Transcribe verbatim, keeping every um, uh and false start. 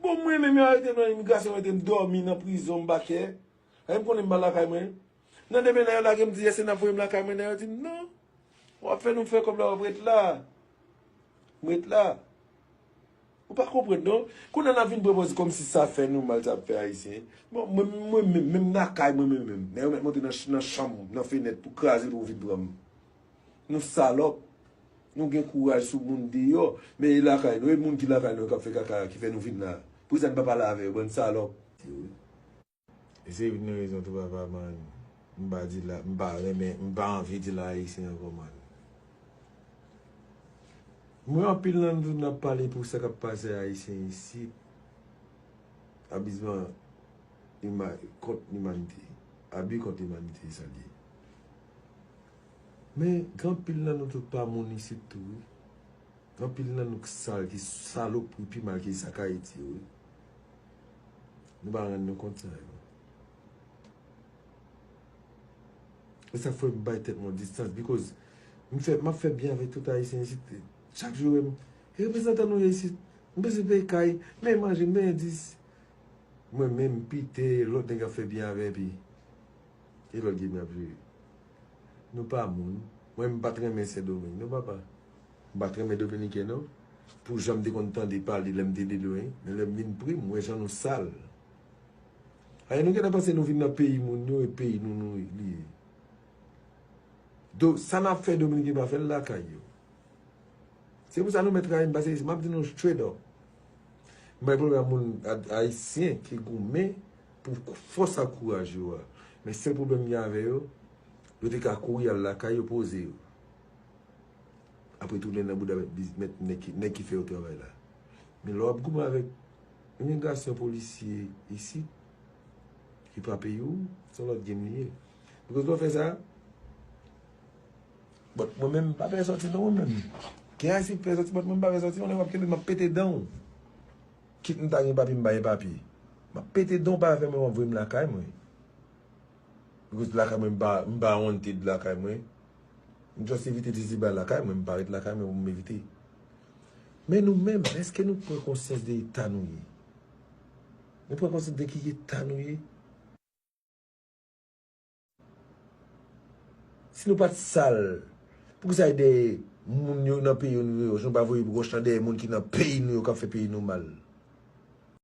Bon, mwen menm, yo arete m nan imigrasyon, yo mete m dòmi nan prizon, m pa kè. E m konnen m pa lakay mwen. Nan demen, lè yo lage m, di, èske n ap voye m lakay mwen? Lè yo di m, non. W ap fè nou fè kòb la, w ap ret la. M ret la. Ou pa konprann, non? Kounye a n ap vin pran pòz kòmsi sa fè nou mal, sa ap fè Ayisyen. Bon, mwen, mwen menm, menm lakay mwen, menm, menm. Nèg yo mèt monte nan, ch- nan chanm, nan fenèt pou kraze l pou vin pran m. Nou salòp. Nou gen kouraj sou moun deyò, men e lakay nou, e moun ki lakay nou k ap fè kaka a ki fè nou vin la. Poukisa n pa pale avè yo, bann salòp? E se youn nan rezon tou, papa, man. M pa di la, m pa renmen, m pa anvi di la Ayisyen ankò, man. Mwen, anpil nan nou n ap pale pou sa k ap pase Ayisyen isit. Abizman ima- kont limanite. Abi kont limanite, sa l ye. Men, gen anpil nan nou tout pa moun isit tou, wi. Gen anpil nan nou k sal, ki salopri pi mal ke sa k Ayiti yo, wi. Nou pa rann nou kont sa yo. E sa fè m bay tèt mwen distans, because m fè, m ap fè byen avèk tout Ayisyen isit. Chak jou, m, e reprezantan nou ye isit. M bezwen peye kay, m peye manje, m peye dis. Mwen menm, Pite, lòt nèg ap fè byen avè epi. E lòt game y ap jwe. Nou pa moun. Mwen, m pa t renmen Sendomeng, non, papa. M pa t renmen Dominiken, non. Pou jan m te konn tande pale lè m te pi lwen. Men lè m vin pri, m wè jan nou sal. Ayen, nou gentan panse nou vin nan peyi moun yo, e peyi nou, nou li ye. Donk, sa n ap fè Dominiken pa fè l lakay yo. Se pou sa nou mèt rayi m, paske m ap di nou straight up. M pa gen pwoblèm ak moun a- Ayisyen ki goumen pou fòs ak kouraj yo a. Men sèl pwoblèm m gen avè yo, yo te ka kouri al lakay yo poze yo. Apre tounen nan bouda mèt biz- mèt nèg ki, nèg ki fè yo travay la. Men lè w ap goumen avèk imigrasyon, polisye isit, ki pa peyi w, se yon lòt game li ye. Because lè w fè sa, but mwen menm, m pa pè sòti non, mwen menm. Gen Ayisyen ki pè sòti, but mwen m pa pè sòti, yon lè w ap kenbe m, m ap pete dan w. Kit m ta gen papye, m pa gen papye. M ap pete dan w, pa fè mwen, w ap voye m lakay mwen. Because lakay mwen, m pa, m pa wanted lakay mwen. M just evite di di bay lakay mwen, m pa ret lakay mwen pou m evite. Men nou menm, èske nou pran konsyans de eta nou ye? Nou pran konsyans de ki eta nou ye? Si nou pa t sal, poukisa e dèyè moun yo nan peyi nou yo, nou pa voye wòch nan dèyè moun ki nan peyi nou yo k ap fè peyi nou mal?